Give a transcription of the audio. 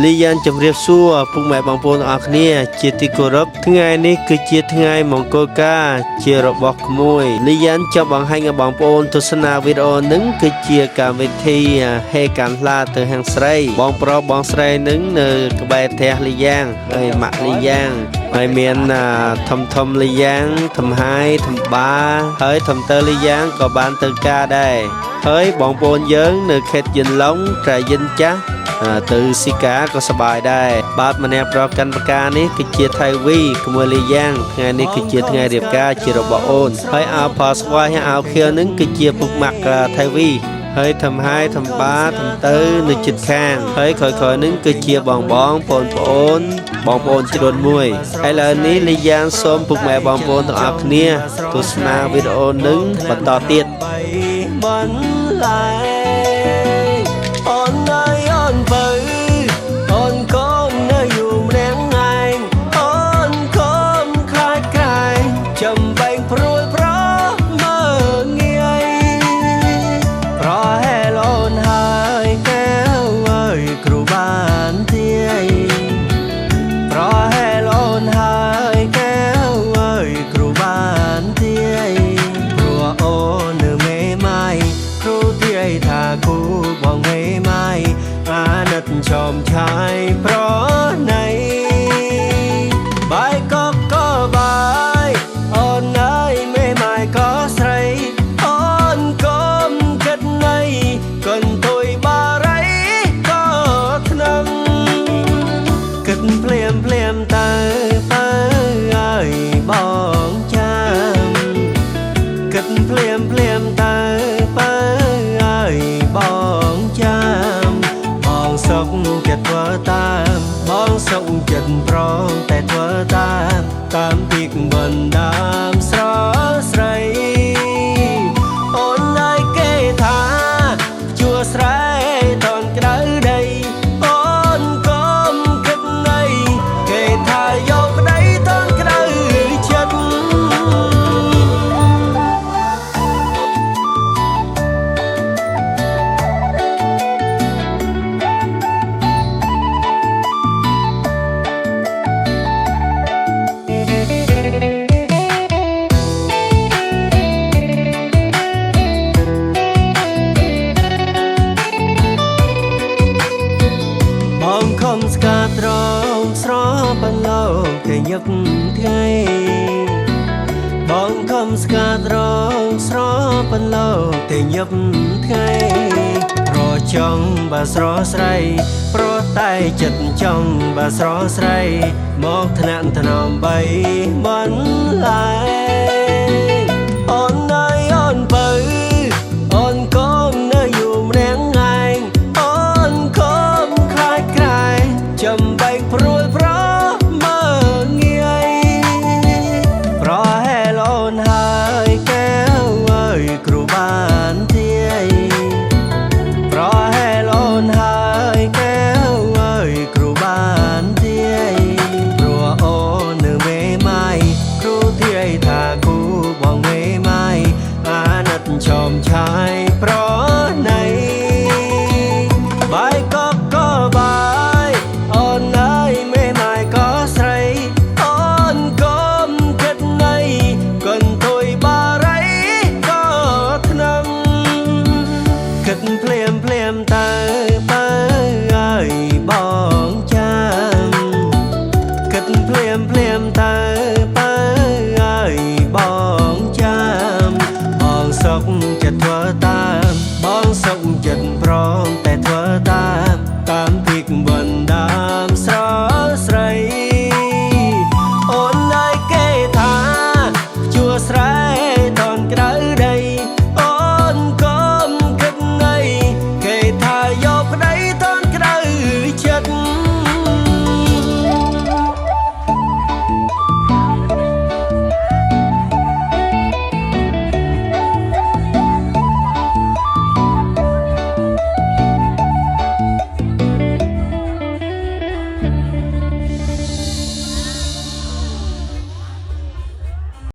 លីយ៉ានជម្រាបសួរពុកម៉ែបងប្អូនទាំងអស់គ្នា ជាទីគោរពថ្ងៃនេះគឺជាថ្ងៃមង្គលការជារបស់ក្មួយលីយ៉ានចង់បង្ហាញឲ្យបងប្អូនទស្សនាវីដេអូនឹងគឺជាកម្មវិធីហេកាន់ផ្លាទៅហាងស្រី បងប្រុសបងស្រីនឹងនៅក្បែរផ្ទះលីយ៉ាងហើយម៉ាក់លីយ៉ាងហើយមានធំធំលីយ៉ាងធំហាយធំបាហើយធំទៅលីយ៉ាងក៏បានទៅការដែរហើយបងប្អូនយើងនៅខេត្តយិនឡុងត្រៃយិនចាស់ទៅស៊ីកាក៏សប្បាយដែរបាទម្នាក់ប្រកាន់ប្រការនេះគឺជាថៃវីក្មួយលីយ៉ាងថ្ងៃនេះគឺជាថ្ងៃរៀបការជារបស់អូនហើយអាវផស្វាយហើយអាវខៀវនឹងគឺជាពុកម៉ាក់ថៃវីហើយធ្វើហាយធ្វើបាធ្វើទៅនៅចិត្តខាងហើយក្រោយៗនឹងគឺជាបងបងបងប្អូនបងប្អូនជ្រុនមួយឥឡូវនេះលីយ៉ាងសូមពុកម៉ែបងប្អូនទាំងអស់គ្នាទស្សនាវីដេអូនឹងបន្តទៀត បន្លែអូនអើយអូនបើអូនកូននៅយូរម្នាក់ឯងអូនកុំខ្លាចក្រែងចំបែងព្រួយប្រមើងាយប្រហែលអូនហើយកែវអើយគ្រូបានទាយ ប្រហែលអូនហើយកែវអើយគ្រូបានទាយព្រោះអូននៅមេម៉ាយគ្រូទាយថាគូបងមេម៉ាយអាណិតឆោមឆាយប្រណីបាយកកបាយអូនអើយមេម៉ាយក៏ស្រីអូនកុំគិតណីកុនទុយបារីក៏ថ្នឹង គិតភ្លាមភ្លាមទៅបើអើយបងចាំគិតភ្លាមភ្លាមទៅបើអើយបងចាំបងសុខចិត្តធ្វើតាមបងសុខចិត្តព្រមតែធ្វើតាមតាមពីកបណ្ដាមស្រស្រីអូនអើយគេថាជួស្រែតនក្តៅដីអូនកុំគិតណីគេថាយកប្តីតនក្តៅចិត្ត បងខំស្កាត្រងស្របន្លោតែញឹកថ្ងៃបងខំស្កាត្រងស្របន្លោតែញឹកថ្ងៃរចង់បើស្រស្រីប្រតែចិត្តចង់បើស្រស្រីមកថ្នាក់ថ្នមបីបន្លែអូនអើយអូនបើអូនកុំនៅយូរម្នាក់ឯងអូនកុំខ្លាចក្រែងចំបែកព្រួយប្រមើងាយប្រហែលអូនហើយកែវអើយគ្រូបានទាយ ប្រហែលអូនហើយកែវអើយគ្រូបានទាយព្រោះអូននៅមេម៉ាយគ្រូទាយថាគូបងមេម៉ាយអាណិតឆោមឆាយប្រណីបាយកកបាយអូនអើយមេម៉ាយក៏ស្រីអូនកុំគិតណីកុនទុយបារីក៏ថ្នឹង គិតភ្លាមភ្លាមទៅបើអើយបងចាំគិតភ្លាមភ្លាមទៅបើអើយបងចាំបងសុខចិត្តធ្វើតាមបងសុខចិត្តព្រ